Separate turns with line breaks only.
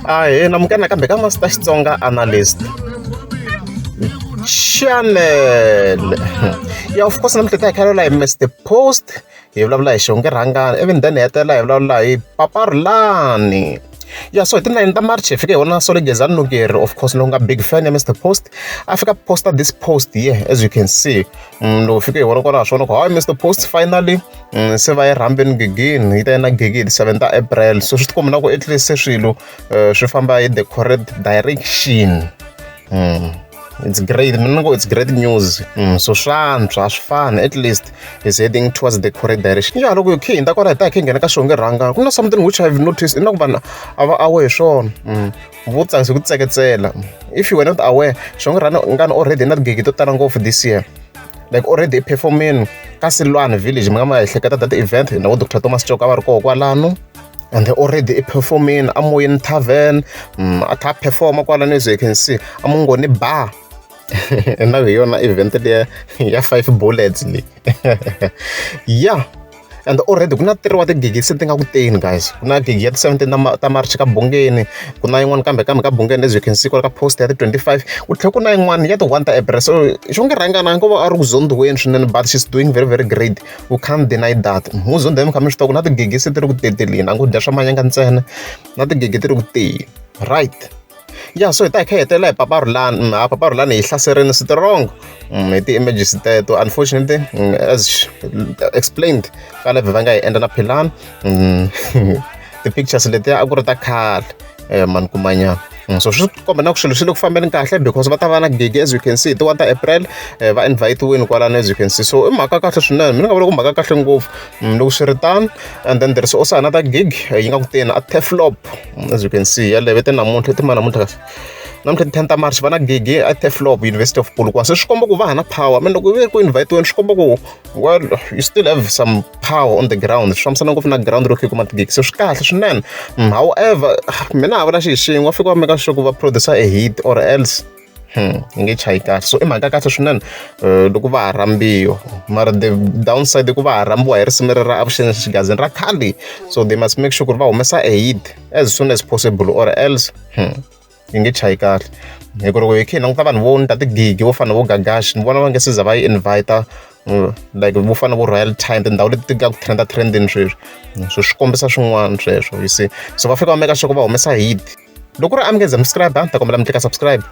Ahee namukela nakambe ka Master Xitsonga Analyst Channel. Yeah, of course namuntlha hi ta hi kha hi hi Mr Post, hi vulavula hi Xongi Rhangani, ivi then hi hetelela hi vulavula hi Papa Rhulani. Yeah, so hi ti 9 ta March hi fike hi vona Solly Gezani Nukeri, of course lowu nga big fan ya Mr Post, a fika posta this post here as you can see. Loko fike hi vona kwalaho swona ku hayi Mr Post finally se va yi rhambeni gigini yi ta yi na gigi hi ti 7 ta April. So swi tikomba na ku at least se swilo swi famba hi the correct direction. It's great. Mina ngo it's great news. So swa antswa a swi fani at least is heading towards the correct direction. Ya loko hi khe hi hundza kwala hi ta hi khe hi nghena ka Xongi Rhangani ku na something which I've noticed i na ku vanhu a va aware hi swona. Vo tsakisa ku tseketsela. If you were not aware, Xongi Rhangani already na tigigi to tala ngopfu this year. Like already i performing ka Silwane Village mi nga ma ehleketa that event na vo Dr Thomas Chauke a va ri koho kwalano. And already i performing a Moyeni Tavern, a kha a perform kwalano as you can see a Mungoni Bar. Na hi yona event liya ya five bullets leyi. Yeah. And already ku na three wa tigigi se ti nga ku teni guys. Ku na gigi ya ti 17 ta March ka Bungeni, ku na yin'wana kambe kambe ka Bungeni as you can see kwala ka post ya ti 25, ku tlhela ku na yin'wana ya ti 1 ta April. So Xongi Rhangani a ngo va a ri ku zondiweni swinene but she's doing very very great. We can't deny that. Mu zonda mi kha mi swi tiva ku na tigigi se ti ri ku teteleni, a ngo dya swa manyanga ntsena, na tigigi ti ri ku teni. Right. Yeah, so hi ta hi kha hi hetelela hi Papa Rhulani. Ha Papa Rhulani hi hlaserini strong hi ti-images teto. Unfortunately, as explained ka live va nga hi endla na Philani, ti-pictures letiya a ku ri ta khale mani kumanyana. So swi komba na ku swilo swi le ku fambeni kahle because va ta va na gigi as you can see hi ti 1 ta April va invite-wini kwalano as you can see. So i mhaka kahle swinene, mina ni nga vula ku mhaka kahle ngopfu loko swi ri tano. And then there is also another gig yi nga ku teni a Turfloop as you can see yaleyo te namuntlha ti ma namuntlha kahle namuntlha ti 10 ta March va na gigi a Turfloop University of Polokwane. So swi komba ku va ha na power. I mean loko ve ku invite-wini swi komba ku well you still have some power on the ground. Swi fambisana ngopfu na ground loko i kuma tigigi. So swi kahle swinene. However, mina ha vula xi xin'we va fika va make sure ku va produce a hit or else yi nge chayi kahle. So i mhaka kahle swinene loko va ha rhambiwa. Mara the downside i ku va ha rhambiwa hi risimu leri ra Avuxeni Xigazini ra khale. So they must make sure ku ri va humesa a hit as soon as possible or else yi nge chayi kahle. Hi ku loko hi kha hi languta vanhu vo endla tigigi vo fana na vo Gagash ni vona va nge se za va yi invite like vo fana na vo Royal Time tindhawu leti ti nga ku trend trending sweswi. So swi kombisa swin'wana sweswo you see. So va fika va make sure ku va humesa hit. Loko ku ri a mi nge za mi subscribe, ta kombela mi tlika subscribe.